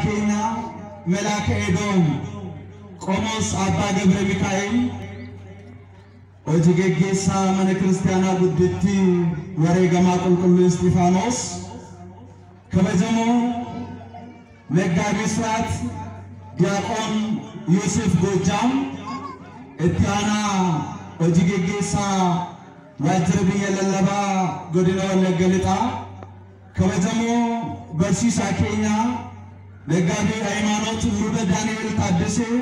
keenya Melaaka Edoom Qomoos Abbaa Gabra Mikaa'el, hojii geggeessaa mana kiristaanaa guddittii wareegamaa Qulqulluu Isxifaanoos, kabajamoo መጋቢ ስርዓት ዲያቆን ዮሴፍ ጎጃም፣ itti aanaa hojii geggeessaa waajjira biyya lallabaa godina Wallagga Lixaa, kabajamoo barsiisaa keenya መጋቢ ሃይማኖት Luba Daani'el Taaddasee,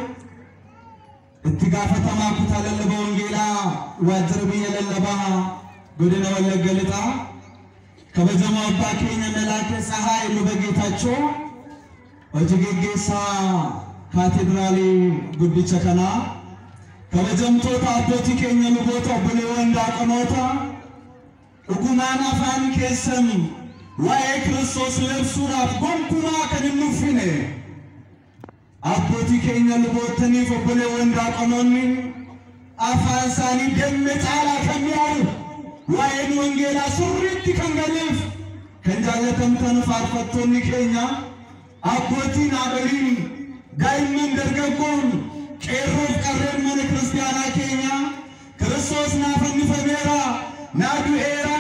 itti gaafatamaa kutaa lallaba wangeelaa waajjira biyya lallabaa godina Wallagga Lixaa, kabajamoo abbaa keenya Melaake Tsahaay Luba Geetaachoo, hojii geggeessaa kaatedraalii guddicha kanaa, kabajamtoota abbootii keenya luboota, obboleewwan daaqonoota, dhugumaan afaan keessan waa'ee Kiristoos labsuudhaaf gonkumaa kan hin nuffine abbootii keenya lubootaniif obboleewwan daaqonoonni afaan isaanii damme caalaa kan mi'aawu, waa'een wangeelaa sirriitti kan galeef, kan jaallatamtan faarfattoonni keenya, abbootiin, haadholiin, daa'imman, dargaggoon, qeerroof qarreen mana kiristaanaa keenya, Kiristoos naa fannifameera, naa du'eera,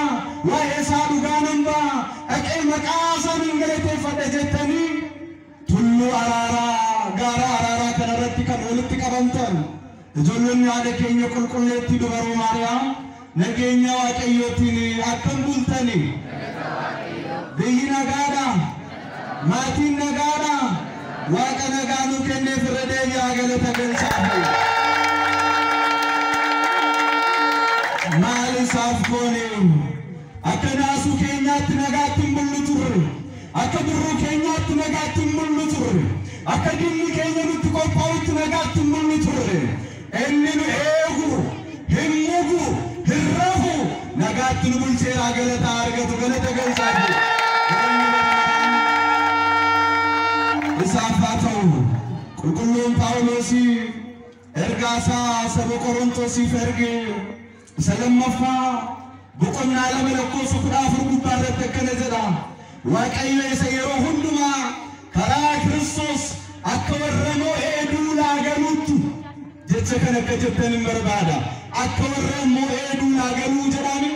waa'ee isaa dhugaa nan ba'a, dhaqee maqaa isaa nan galateeffadha jettanii tulluu araaraa, gaara araaraa kanarratti kan walitti qabamtan ijoollonni haadha keenya qulqulleettii dubaroo Maariyaam, nageenya Waaqayyootiin akkam bultani? Biyyi nagaadha? Maatiin nagaadha? Waaqa nagaa nuu kenneef irra deebi'aa galata galchaafi. Maal isaaf goone? Akka naasuu keenyaatti nagaatti hin bullu turre. Akka birruu keenyaatti nagaatti hin bullu turre. Akka diinni keenya nutti qophaa'utti nagaatti hin bullu turre. Inni nu eegu, hin mugu, hin rafu, nagaatti nu bulcheeraa, galataa argatu, galata galchaafi. Isaaf haa ta'u. Qulqulluun Phaawulos ergaa isaa saba Qorontosiif erge isa lammaffaa boqonnaa 2 lakkoofsa 14 gubbaa irratti akkana jedha. Waaqayyo isa yeroo hundumaa karaa Kiristoos akka warra moo'ee duulaa galuutti, jecha kana akka jettan hin barbaada. Akka warra moo'ee duulaa galuu jedhame.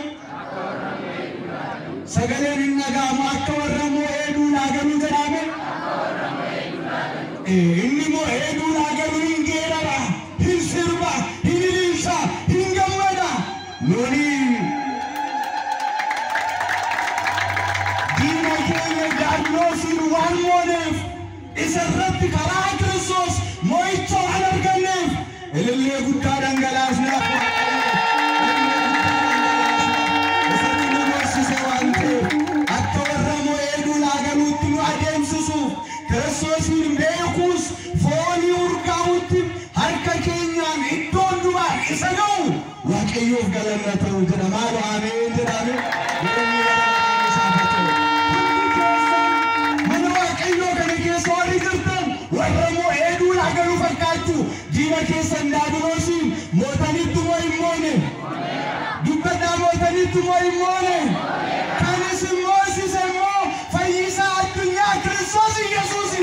Sagaleen hin dhaga'amu. Akka warra moo'ee duulaa galuu jedhame. Inni moo'ee duulaa galuu hin geerara, hin sirba, hin ililcha, hin gammada. Nuni diina keenya Diiyaabiloosiin waan mooneef, isa irratti karaa Kiristoos mo'icha waan arganneef, ilillee guddaa dhangalaasneef. Isatti nu moosise waan ta'eef, akka warra moo'ee duulaa galuutti nu adeemsisuuf, Kiristoosiin beekuus foolii urgaa'utti harka keenyaan iddoo hundumaa isa ga'u Waaqayyoof galanna ta'u jedha. Maalo ameen jedhame. Galanni bara baraan isaaf haa ta'u. Hundi keessan mana Waaqayyoo kana keessa warri jirtan warra moo'ee duulaa galuu fakkaattu. Diina keessan Daabiloosiin mootanitti moo hin moone? Dubbadhaa, mootanitti moo hin moone? Kan isin moosise immoo fayyisaa addunyaa Kiristoos Yesuusi.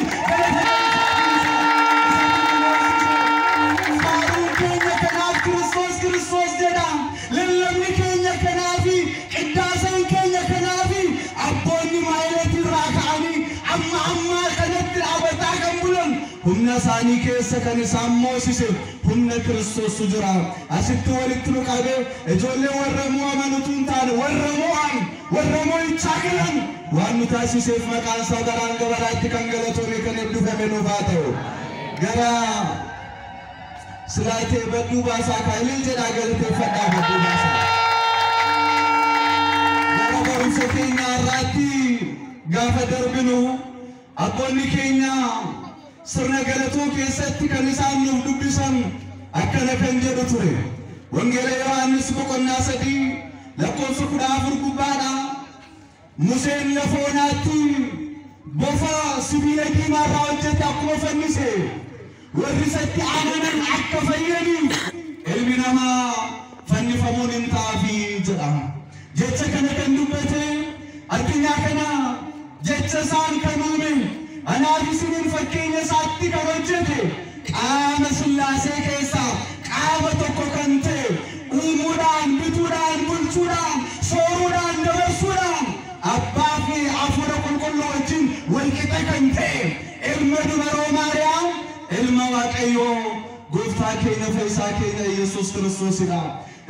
Faaruun keenya kanaaf Kiristoos Kiristoos jedha. Lallabni keenya kanaafi, qiddaaseen keenya kanaafi, abboonni maayileetii irraa ka'anii amma ammaa kanatti dhaabataa kan bulan, humna isaanii keessa kan isaan moosise humna Kiristoostu jira. Asitti walitti nu qabee ijoollee warra mo'aman utuu hin taane warra mo'an, warra mo'ichaa galan waan nu taasiseef maqaan isaa baraan gabaraatti kan galatoome, kan eebbifame nuuf haa ta'u. Gara silaatee badduu baasaa kaa'ilil jedhaa galateeffadhaa badduu baasaa. Gara barumsa keenya har'aatti gaafa darbinu, abboonni keenya sirna galatoo keessatti kan isaan nuuf dubbisan akkana kan jedhu ture. Wangeela Yohaannis boqonnaa 3 lakkoofsa 14 gubbaadha. Museen lafa onaatti bofa sibiila diimaarraa hojjete akkuma fannise, warri isatti amanan akka fayyaniif ilmi namaa fannifamuun hin ta'aafii jedha. Jecha kana kan dubbate addunyaa kana jecha isaan kan uume, Anaaf isiniin fakkeenya isaatti kan hojjete qaama Sillaasee keessaa qaama tokko kan ta'e uumuudhaan, bituudhaan, bulchuudhaan, sooruudhaan, dabarsuudhaan abbaa fi hafuura qulqulluu wajjin walqixa kan ta'e ilma dubaroo Maariyaam, ilma Waaqayyoo gooftaa keenya fayyisaa keenya Yesuus Kiristoosidha.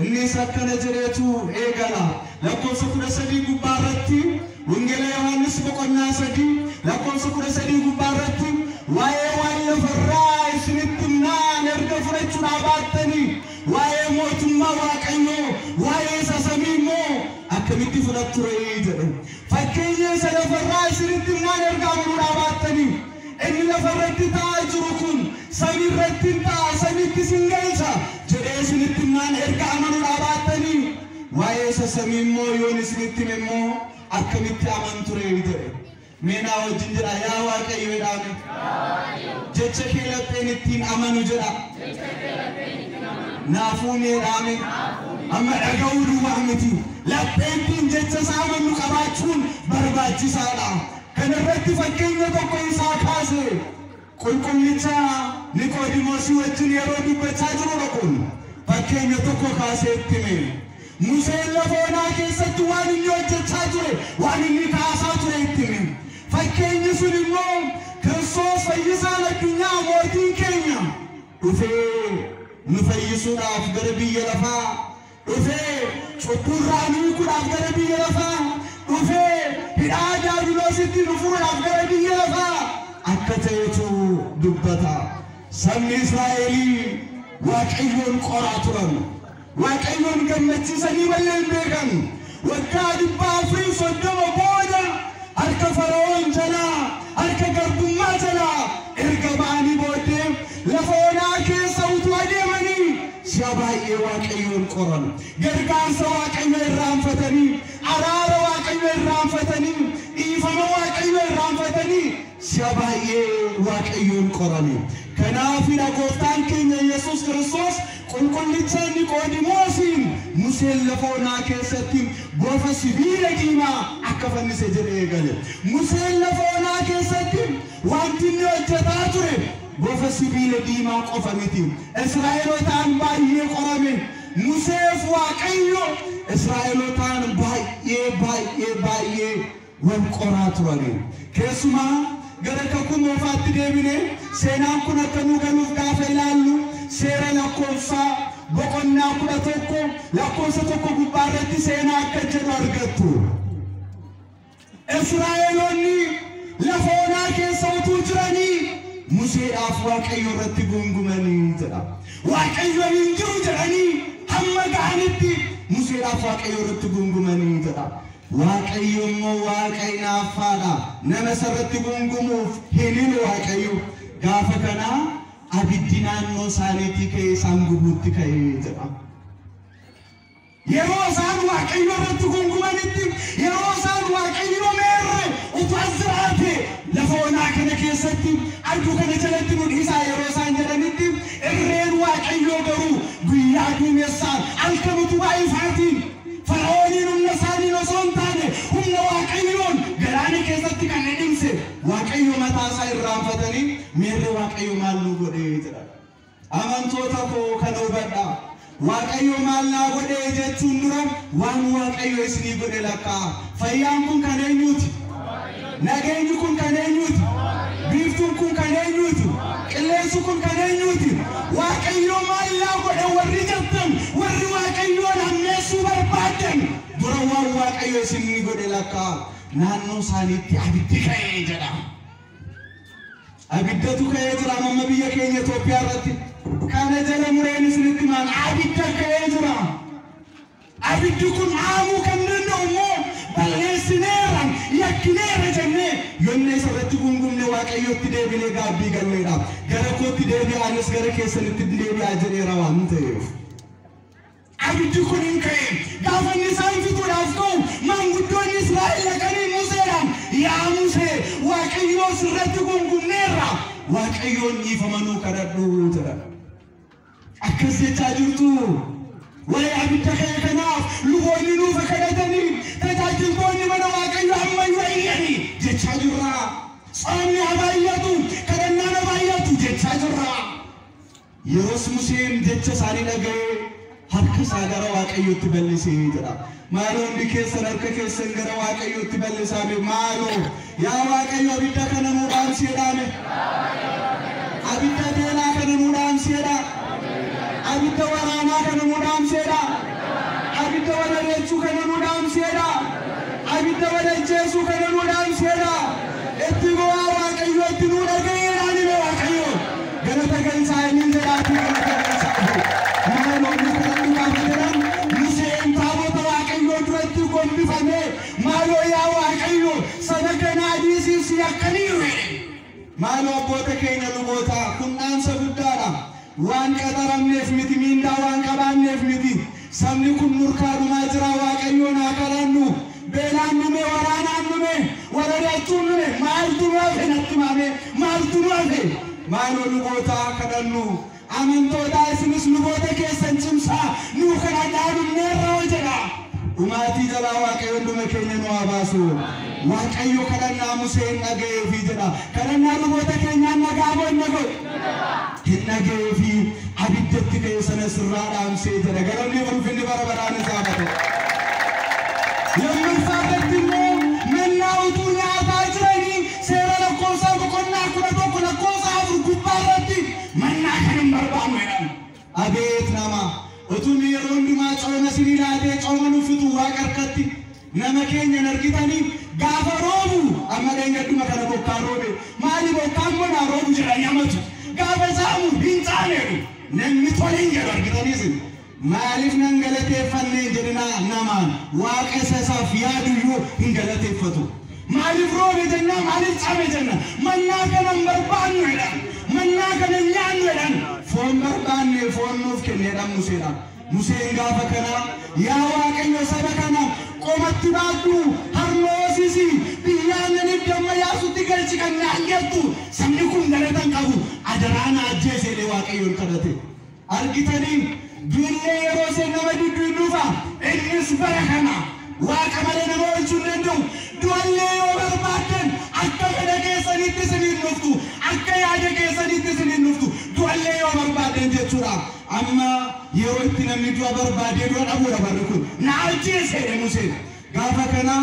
Innis akkana jedheetu eegala. Lakkoofsa 13 gubbaa irratti, Wangeela Yohaannis boqonnaa 3 lakkoofsa 13 gubbaa irratti, waa'ee waan lafarraa isinitti himnaan erga fudhachuudhaa baattanii waa'ee mootummaa Waaqayyoo, waa'ee isa samii immoo akkamitti fudhattu ree jedhe. Fakkeenya isa lafarraa isinitti himnaan erga amanuudhaa baattanii inni lafarratti ta'aa jiru kun samii irratti hin ta'a, samiitti isin galcha jedhee isinitti himnaan erga amanuudhaa baattanii waa'ee isa samii immoo yoon isinitti hime immoo akkamitti amantu ree jedhe. Mee naa wajjin jedha, yaa Waaqayyo jedhaame. Jecha kee lapheen ittiin amanu jedha. Naafuu mee dhaame. Amma dhaga'uu duwwaa miti. Lapheen ittiin jecha isaa amannu qabaachuun barbaachisaadha. Kana irratti fakkeenya tokko isaa kaase. Qulqullicha Niqoodimoosii wajjin yeroo dubbachaa jirudha kun. Fakkeenya tokko kaasee itti hime. Museen lafa onaa keessatti waan inni hojjechaa ture, waan inni kaasaa ture itti hime. Fakkeenyi sun immoo Kiristoos fayyisaan addunyaa mootiin keenya dhufee nu fayyisuudhaaf gara biyya lafaa dhufee, cubburraa nu hiikuudhaaf gara biyya lafaa dhufee, hidhaa diyaabiloositti nu furuudhaaf gara biyya lafaa akka ta'etu dubbata. Sabni Israa'elii Waaqayyoon qoraa turan. Waaqayyoon gammachiisanii malee hin beekan. Waggaa 430 booda harka Fara'oon jalaa, harka garbummaa jalaa erga ba'anii booddee lafa onaa keessa utuu adeemanii si'a baay'ee Waaqayyoon qoran. Gargaarsa Waaqayyo irraanfatanii, araara Waaqayyo irraanfatanii, dhiifama Waaqayyo irraanfatanii si'a baay'ee Waaqayyoon qorani. Kanaafidha gooftaan keenya Yesuus Kiristoos qulqullicha Niqoodimoosiin Museen lafa onaa keessatti bofa sibiila diimaa akka fannise jedhee eegale. Museen lafa onaa keessatti wanti inni hojjetaa ture bofa sibiila diimaa qofa miti. Israa'elotaan baay'ee qorame. Museef Waaqayyo Israa'elotaan baay'ee baay'ee baay'ee wal qoraa turani. Keessumaa gara kakuu moofaatti deebine seenaan kun akka nu galuuf gaafa ilaallu seera lakkoofsaa boqonnaa 11 lakkoofsa 1 gubbaa irratti seenaa akka jedhu argattu. Israa'eloonni lafa onaa keessa utuu jiranii Museedhaaf Waaqayyo irratti gungumanii jedha. Waaqayyo hin jiru jedhanii hamma ga'anitti Museedhaaf Waaqayyo irratti gungumanii jedha. Waaqayyo immoo Waaqa hinaaffaadha. Nama isarratti gungumuuf hin hilu Waaqayyo. Gaafa kanaa abiddi naannoo isaaniitii ka'ee isaan gubuutti ka'ee jedha. Yeroo isaan Waaqayyo irratti gungumanitti, yeroo isaan Waaqayyo meerre utuu as jiraate lafa onaa kana keessatti aduu kana jalatti nu dhiisaa yeroo isaan jedhanitti, irreen Waaqayyoo garuu guyyaa duumessaan halkan utubaa ifaatiin Fara'ooniin humna isaaniin osoo hin taane humna Waaqayyoon galaana keessatti kan dhidhimse Waaqayyo mataa isaa irraanfatanii meerre Waaqayyo maal nu godhee jedha. Amantoota koo, kana hubadhaa. Waaqayyo maal naa godhee jechuun dura waan Waaqayyo isinii godhe lakkaa. Fayyaan kun kan eenyuuti? Nageenyi kun kan eenyuuti? Biiftuun kun kan eenyuuti? Qilleensi kun kan eenyuuti? Waaqayyo maal naa godhe warri jettan, warri Waaqayyoon hammeessuu barbaaddan, dura waan Waaqayyo isinii godhe lakkaa. Naannoo isaaniitti abiddi ka'ee jedha. Abiddatu ka'ee jira amma biyya keenya Itoophiyaa irratti. Kana jala mureen isinitti maan abidda ka'ee jira. Abiddi kun dhaamuu kan danda'u immoo balleessineerra, yakkineerra jennee yonna isa irratti gungumne Waaqayyotti deebinee gaabbii galleedha. Gara kootti deebi'aa, anis gara keessanitti deebi'aa jedheera waan ta'eef. Abiddi kun hin ka'e. Gaafa inni isaan fixuudhaaf ka'u maanguddoonni Israa'el dhaqanii Museedhaan, yaa Musee, Waaqayyoo sirratti gungumneerra, Waaqayyoon dhiifama nuu kadhadhu jedhan. Akkas jechaa jirtu. Waa'ee abidda ka'e kanaaf luboonni nuuf kadhatanii, tajaajiltoonni mana Waaqayyo ammayyuu iyyanii jechaa jirra. Tsoomni haa baay'atu, kadhannaan haa baay'atu jechaa jirra. Yeroos Museen jecha isaanii dhaga'ee harka isaa gara Waaqayyootti bal'isee jedha. Maaloo hundi keessan harka keessan gara Waaqayyootti bal'isaa mee maaloo yaa Waaqayyo abidda kana nuu dhaamsi jedhaame. Abidda beelaa kana nuu dhaamsi jedha. Abidda waraanaa kana nuu dhaamsi jedha. Abidda walareechuu kana nuu dhaamsi jedha. Abidda walajjeesuu kana nuu dhaamsi jedha. Itti bu'aa Waaqayyootti nuu dhaga'eedhaan hime Waaqayyo. Galata galchaa inni jedhaatii galata galchaa. Maaloo nu kadhadhu gaafa jedhan Museen taabota Waaqayyoo duratti gombifamee maaloo yaa Waaqayyo saba kanaa dhiisiif si akkaniiru jedhe. Maaloo abboota keenya luboota kun dhaamsa guddaadha. Waan qaxaramneef miti, miindaa waan qabaanneef miti. Sabni kun nurkaa dhumaa jira Waaqayyoon haa kadhannu. Beelaan dhume, waraanaan dhume, walareechuun dhume, maaltu nu hafe natti maame, maaltu nu hafe? Maaloo luboota kadhannu. Amantoota isinis luboota keessan cimsaa nuu kadhadhaa dhumneerra hoo jedha. Dhumaatii jalaa Waaqayyo hunduma keenya nu haa baasu. Waaqayyo kadhannaa Museen dhaga'eefii jedha. Kadhannaa luboota keenyaan nagaa moo hin dhaga'u? Hin dhaga'eefii abiddatti ka'e sana sirraa dhaamsee jedha. Galanni ulfinni bara baraan isaa haa ta'u. Lammaffaa irratti immoo mannaa utuu nyaataa jiranii seera lakkoofsaa boqonnaa 11 lakkoofsa 4 gubbaa irratti mannaa kan hin barbaannu jedhan. Abeet nama utuu nu yeroo hundumaa cooma isinii laatee cooma nu fixu waaqa harkatti nama keenya hin argitanii gaafa roobu amma dheengadduma kana bokkaan roobe maali bokkaan bonaa roobu jedhanii amatu gaafa saamu hin caaneedhu namni tole hin jedhu argitaniis. Maaliif nan galateeffanne jedhinaa namaan waaqa isa isaaf yaaduyyuu hin galateeffatu. Maaliif roobe jenna, maaliif caame jenna, mannaa kana hin barbaannu jedhan, mannaa kana hin nyaannu jedhan, foon barbaanne foon nuuf kenne jedhan Museedhaan. Museen gaafa kana yaa Waaqayyo saba kana qomatti baadhu harmoosisi biyya aannaniif damma yaasutti galchi kan naan jettu sabni kun galata hin qabu adaraa na ajjeese jedhee Waaqayyoon kadhate. Argitanii duullee yeroo isheen nama didduu hin dhufa innis bara kana waaqa malee nama oolchuu hin danda'u. Du'allee yoo barbaaddan akka fedha keessaniitti isiniin dhuftu, akka yaada keessaniitti isiniin dhuftu, du'allee yoo barbaaddan jechuudha. Amma yeroo itti namni du'a barbaadee du'a dhabuudha barri kun. Na ajjeese jedhe Museen. Gaafa kana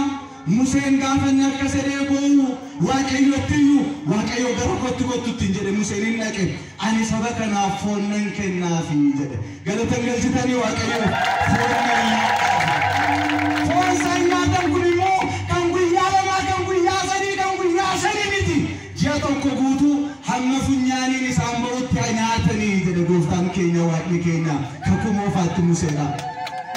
Museen gaafa inni akkas jedhee boo'u Waaqayyotti iyyuu Waaqayyo gara kootti kottutti hin jedhe Museen hin dhaqe. Ani saba kanaaf foon nan kennaafi jedhe. Galata hin galchitanii Waaqayyo foon nan laadhaafi. Foon isaan nyaatan kun immoo kan guyyaa 2, kan guyyaa 3, kan guyyaa 5 miti. Ji'a tokko guutuu hamma funyaaniin isaan ba'utti nyaatanii jedhe gooftaan keenya Waaqni keenya kakuu moofaatti Museedha.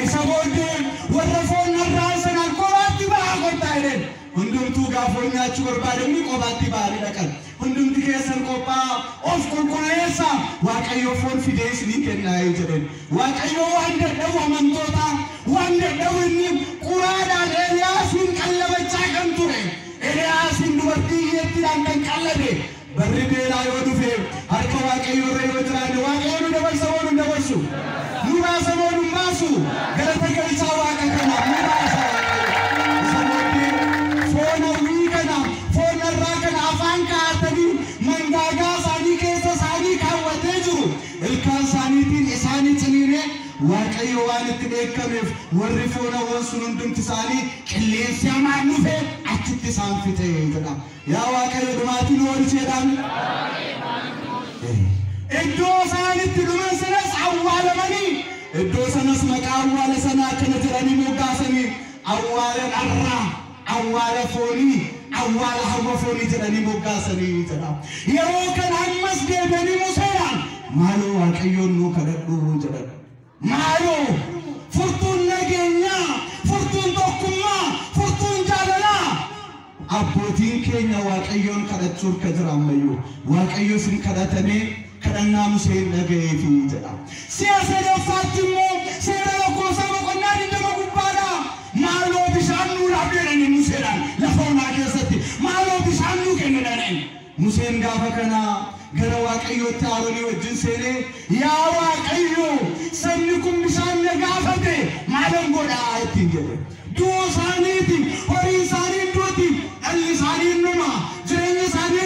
Isa booddee warra foon narraan sanaan kophaatti ba'aa kottaa jedheen. Hundumtuu gaafa foon nyaachuu barbaadanii kophaatti ba'anii dhaqan. Hundumti keessan qophaa'aa of qulqulleessaa Waaqayyo foon fidee isinii kennaa jedheen. Waaqayyo waan dadhabu amantoota waan dadhabu inni quraadhaan Eeliyaasiin qallabachaa kan ture. Eeliyaasiin dubartii hiyyeettiidhaan kan qallabe. Barri beelaa yoo dhufe harka Waaqayyo irra yoo jiraanne Waaqayyo nu dabarsa moo nu hin dabarsu? Nu baasa moo nu hin baasu? Galata galchaa Waaqa kanaaf nu baasa Waaqayyo. Isa booddee foon hawwii kana foon narraa kana afaan kaa'atanii mangaagaa isaanii keessa isaanii kaawwatee jiru. Ilkaan isaaniitiin isaanii ciniinee Waaqayyo waan itti dheekkameef warri foon hawwan sun hundumti isaanii qilleensi hamaan dhufe achitti isaan fixe jedha. Yaa Waaqayyo dhumaatii nu oolchi jedhaan. Iddoo isaan itti dhuman sanas awwaalamanii iddoo sanas maqaa awwaala sanaa akkana jedhanii moggaasanii awwaala dharraa, awwaala foonii, awwaala hawwa foonii jedhanii moggaasanii jedha. Yeroo kana ammas deebi'anii Museedhaan maaloo Waaqayyoon nuu kadhadhu jedhan. Maaloo furtuun nageenyaa, furtuun tokkummaa, furtuun jaalalaa abbootiin keenya Waaqayyoon kadhachuu harka jira ammayyuu. Waaqayyo isin kadhatamee kadhannaa Museen dhaga'eefi jedha. Si'a sadaffaatti immoo seera lakkoofsaa boqonnaa 20 gubbaadha. Maaloo bishaan nuu laaf jedhanii Museedhaan lafa onaa keessatti maaloo bishaan nuu kenni jedhanii. Museen gaafa kana gara Waaqayyootti Aroonii wajjin seenee yaa Waaqayyo sabni kun bishaan na gaafate maalan godhaa ittiin jedhe. Du'uu isaaniiti, horii isaanii duuti, dhalli isaanii dhuma, jireenyi isaanii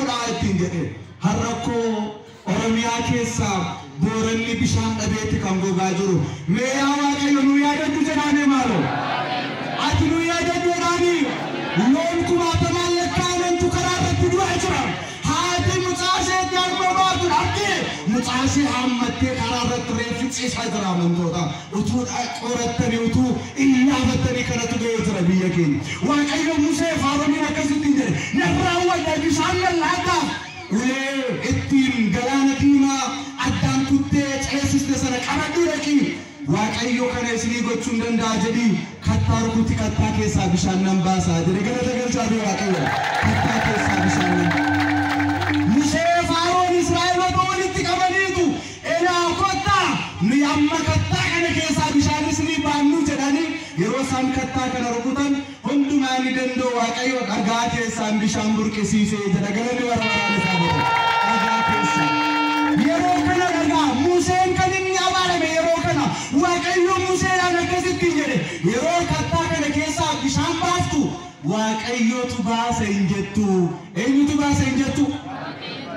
godhaa ittiin jedhe. Har'a koo Oromiyaa keessaa Booranni bishaan dhabeetti kan gogaa jiru. Mee yaa Waaqayyo nu yaadadhu jedhaanii maaloo? Ati nu yaadadhu jedhaanii loon kumaatamaan lakkaa'amantu karaa irratti du'aa jira. Haati mucaa isheetti harma baatu dhabdee mucaa ishee hammattee karaa irratti reeffi ciisaa jira amantoota. Utuu qorattanii utuu illaafattanii kanatu ga'ee jira biyya keenya. Waaqayyo Musee fi Arooniin akkasitti jedhe narraa wayya bishaan nan laataaf. Ulee ittiin galaana diimaa addaan kuttee ceesiste sana qabadhu dhaqi. Waaqayyo kana isinii gochuu hin danda'a jedhii kattaa rukuti kattaa keessaa bishaan nan baasaa jedhe. Galata galchaa fi Waaqayyo kattaa keessaa bishaan nan. Musee fi Aroon Israa'eloota walitti qabaniitu elaa kottaa nuyi amma kattaa kana keessaa bishaan isinii baannu jedhanii yeroo isaan kattaa kana rukutan hundumaa ni danda'u Waaqayyo dhagaa keessaan bishaan burqisiisee jedha. Galanni bara baraan isaa godhu. Dhagaa keessaa. Yeroo kana dhagaa Museen kan inni abaarame yeroo kana Waaqayyo Museedhaan akkasitti jedhe yeroo kattaa kana keessaa bishaan baaftu Waaqayyotu baase hin jettu. Eenyutu baase hin jettu?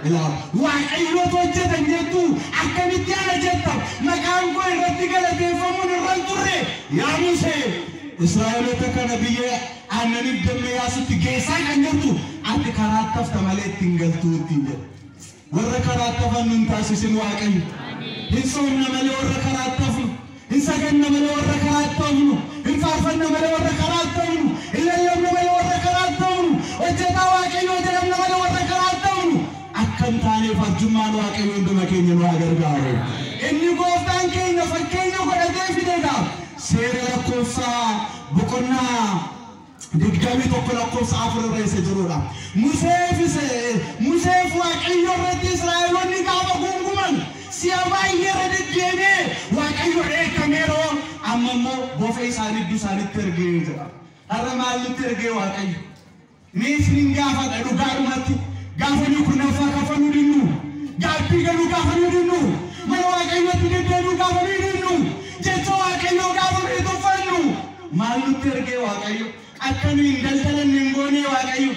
Ilaa Waaqayyotu hojjeta hin jettu. Akkamitti ana jetta? Maqaan koo irratti galateeffamuun irra hin turre. Yaa Musee Israa'eloota kana biyya aannaniif damma yaasutti geessaa kan jirtu ati karaa tafta malee ittiin galtuu ittiin jedhe. Warra karaa tafan nun taasisin Waaqayyo. Hin soomna malee warra karaa tafnu. Hin saganna malee warra karaa tafnu. Hin faarfanna malee warra karaa tafnu. Hin lallabna malee warra karaa tafnu. Hojjetaa Waaqayyoo jedhamna malee warra karaa tafnu. Akka hin taaneef arjummaan Waaqayyo hunduma keenya nu haa gargaaru. Inni gooftaan keenya fakkeenya godhatee fideedha. Seera lakkoofsaa boqonnaa 21 lakkoofsa 4 irra isa jirudha. Museef Waaqayyo irratti Israa'eloonni gaafa guunguman si'a baay'ee irra deddeebi'ee Waaqayyo dheekkameeroo amma immoo bofa isaanii iddoo isaanitti ergee jedha. Har'a maalitti ergee Waaqayyo? Mee isinin gaafadha dhugaadhumatti gaafa nu kurnaffaa kafaluu dinnu, gaabbii galuu gaafa nu dinnu, mana Waaqayyootti deddeebi'uu gaafa nu dinnu, jecha Waaqayyoo gaafa nu tuffannu maal nutti ergee Waaqayyo? Akka nu hin daldalanne hin goonee Waaqayyo.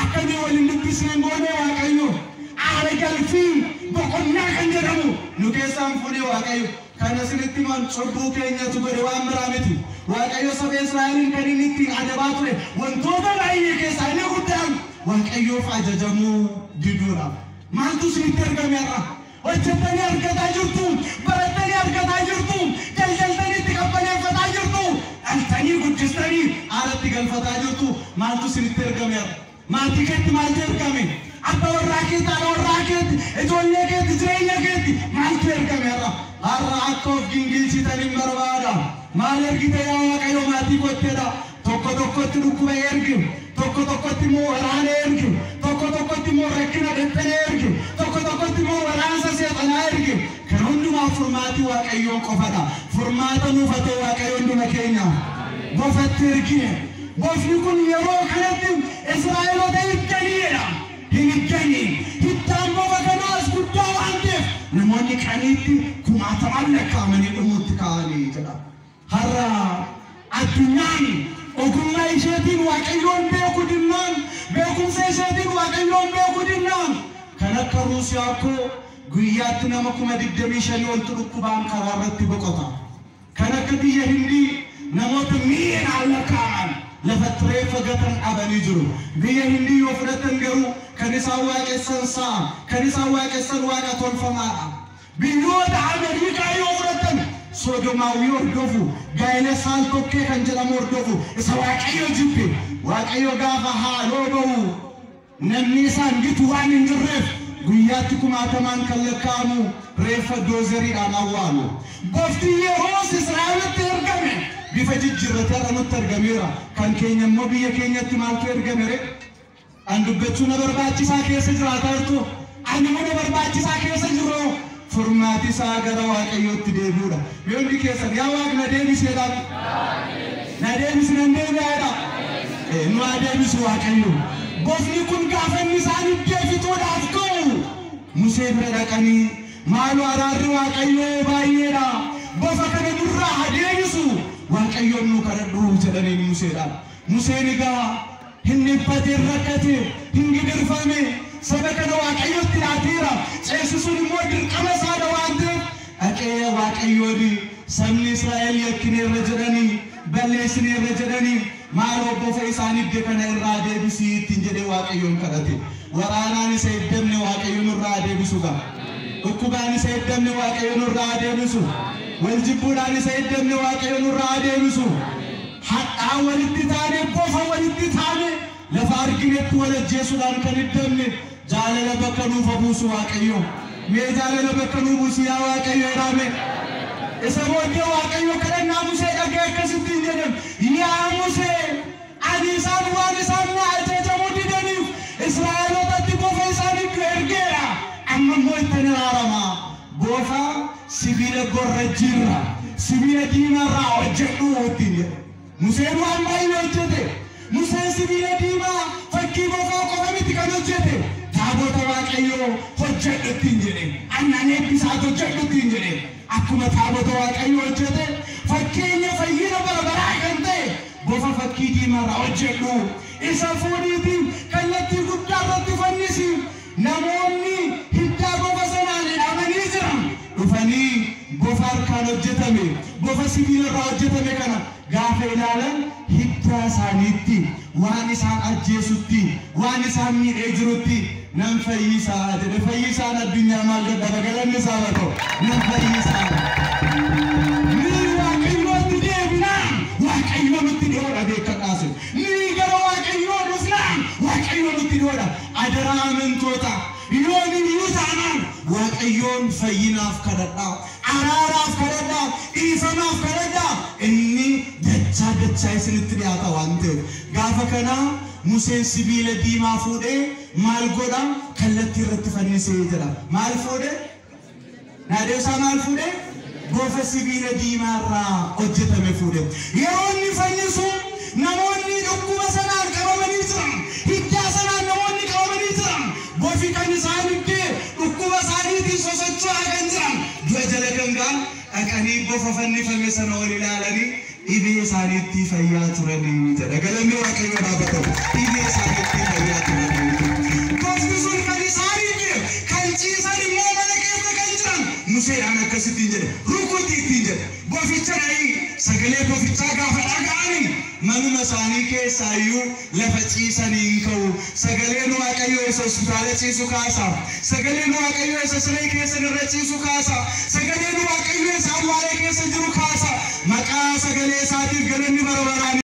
Akka nu wal hin dubbisne hin goonee Waaqayyo. Aara galfii boqonnaa kan jedhamu nu keessaan fuudhee Waaqayyo. Kana isinitti himan cubbuu keenyatu godhe waan biraa miti. Waaqayyo saba Israa'eliin kan inni ittiin adabaa ture wantoota baay'ee keessaa inni guddaan Waaqayyoof ajajamuu diduudha. Maaltu isinitti argame har'a? Hojjettanii argataa jirtu, barattanii argataa jirtu, daldaltanii itti qabbaneeffataa jirtu, dhaltanii guddistanii haalatti galfataa jirtu. Maaltu isinitti argame har'a? Maatii keetti maaltu ergame? Abbaa warraa keetti, haadha warraa keetti, ijoollee keetti, jireenya keetti maaltu ergame har'a? Har'a akka of gingilchitan hin barbaada. Maal ergite yaa Waaqayyo maatii kotteedha? Tokko tokkotti dhukkuba ergi, tokko tokkotti immoo waraana ergi, tokko tokkotti immoo rakkina dhiphina ergi, tokko tokkotti immoo waraansa seexanaa ergi. Kan hundumaa furmaatii Waaqayyoon qofadha. Furmaata nuuf haa ta'u Waaqayyo hunduma keenya. Bofatti ergi. Bofni kun yeroo kanatti Israa'eloota hiddaniidha. Hin hiddanii. Hiddaan bofa kanaas guddaa waan ta'eef namoonni qaniitti kumaatamaan lakkaa'amanii dhumuutti ka'anii jedha. Har'a addunyaan ogummaa isheetiin Waaqayyoon beeku dinnaan, beekumsa isheetiin Waaqayyoon beeku dinnaan kan akka Ruusiyaa koo guyyaatti nama 25,000 oltu dhukkubaan karaa irratti boqota. Kan akka biyya Hindii namoota miiliyoonaan lakkaa'aman lafatti reeffa gatan dhabanii jiru. Biyya Hindii yoo fudhatan garuu kan isaan waaqessan sa'a, kan isaan waaqessan waaqa tolfamaadha. Biyyoota Ameerikaa yoo fudhatan Sodomaawii hordofu, gaa'ela saal-tokkee kan jedhamu hordofu, isa Waaqayyo jibbe. Waaqayyo gaafa haaloo ba'u namni isaan gitu waan hin jirreef guyyaatti kumaatamaan kan lakkaa'amu reeffa doozeriidhaan awwaalu. Bofti yeroos Israa'elitti ergame bifa jijjiirratee har'a nutti argameera. Kan keenya immoo biyya keenyatti maaltu ergame ree? An dubbachuu na barbaachisaa keessa jiraataa jirtu. Ani immoo na barbaachisaa keessa jiru. Furmaati isaa gara Waaqayyootti deebi'uudha. Mee hundi keessan yaa Waaqni na deebiseedha. Na deebisi nan deebi'aadha. Nu haa deebisu Waaqayyo. Bofni kun gaafa inni isaan iddee fixuudhaaf ka'u Musee bira dhaqanii maaloo araarri Waaqayyoo baay'eedha. Bofa kana nurraa haa deebisu. Waaqayyoon nu kadhadhu jedhaniin Museedhaan. Museen egaa hin dhiphate, hin rakkate, hin gidirfame. Saba kana Waaqayyotti dhaateera. Ceesisuun immoo dirqama isaadha waan ta'eef dhaqee Waaqayyoon sabni Israa'el yakkineerra jedhanii balleessineerra jedhanii maaloo bofa isaan hidde kana irraa deebisii ittiin jedhee Waaqayyoon kadhate. Waraanaan isa hiddamne Waaqayyoon irraa deebisu ga'a. Dhukkubaan isa hiddamne Waaqayyoon irraa deebisu. Waljibbuudhaan isa hiddamne Waaqayyoon irraa deebisu. Hadhaa walitti taane bofa walitti taane lafa arginetti wal ajjeesuudhaan kan hiddamne jaalala bakka nuuf buusu Waaqayyo. Mee jaalala bakka nuu buusi yaa Waaqayyo jedhame. Isa booddee Waaqayyo kadhannaa Musee dhagee akkasitti hin jedhan. Yaa Musee ani isaan waan isaan na ajajamuu didaniif Israa'elootatti bofa isaan hiddu ergeera. Amma immoo ittiin araarama. Bofa sibiila gorrajjiirra sibiila diimaarraa hojjedhu ittiin jedhe. Museen waan baay'ee hojjete. Museen sibiila diimaa fakkii bofaa qofa miti kan hojjete. Taabota Waaqayyoo hojjedhu ittiin jedhe. Annaan eebbisaatu hojjedhu ittiin jedhe. Akkuma taabota Waaqayyoo hojjete fakkeenya fayyina bara baraa kan ta'e bofa fakkii diimaarraa hojjedhu. Isa fuudhiitiin kallattii guddaa irratti fannisi. Namoonni hiddaa bofa sanaan hidhamanii jiran dhufanii bofa harkaan hojjetame bofa sibiila irraa hojjetame kana gaafa ilaalan hiddaa isaaniitti waan isaan ajjeesutti waan isaan miidhee jirutti nan fayyisaa jedhe. Fayyisaan addunyaa maal dadhaba galanni isaa haa ta'u. Nan fayyisaa. Ni Waaqayyootti deebinaan Waaqayyo nutti dhiyoodha beekadhaas. Ni gara Waaqayyoo dhufnaan Waaqayyo nutti dhiyoodha. Adaraa amantoota yoon iyyuu taanaan Waaqayyoon fayyinaaf kadhadhaa, araaraaf kadhadhaa, dhiifamaaf kadhadhaa. Inni dachaa dachaa isinitti dhiyaata waan ta'eef. Gaafa kanaa Museen sibiila diimaa fuudhee maal godha? Kallattii irratti fannisee jedha. Maal fuudhee? Naadeesaa maal fuudhee? Bofa sibiila diimaa irraa hojjetame fuudhe. Yeroo inni fannisu namoonni dhukkuba sanaan qabamanii jiran, hiddaa sanaan namoonni qabamanii jiran, bofi kan isaan hiddee dhukkuba isaaniitiin sosocho'aa kan jiran du'a jala kan ga'an dhaqanii bofa fannifame sana ol ilaalanii dhibee isaaniitti fayyaa turanii jedha. Galanni Waaqayyoo dhaabbatamu. Dhibee isaaniitti fayyaa turanii. Bofni sun kan isaan hidde kan ciisan immoo mana keessa kan jiran Museedhaan akkasittiin jedhe. Rukutii ittiin jedhe. Boficha dha'ii sagalee bofichaa gaafa dhaga'anii manuma isaanii keessaa iyyuu lafa ciisanii hin ka'u. Sagaleen Waaqayyoo isa hospitaala ciisu kaasa. Sagaleen Waaqayyoo isa siree keessan irra ciisu kaasa. Sagaleen Waaqayyoo isa awwaala keessa jiru kaasa. Maqaa sagalee isaatiif galanni bara baraan.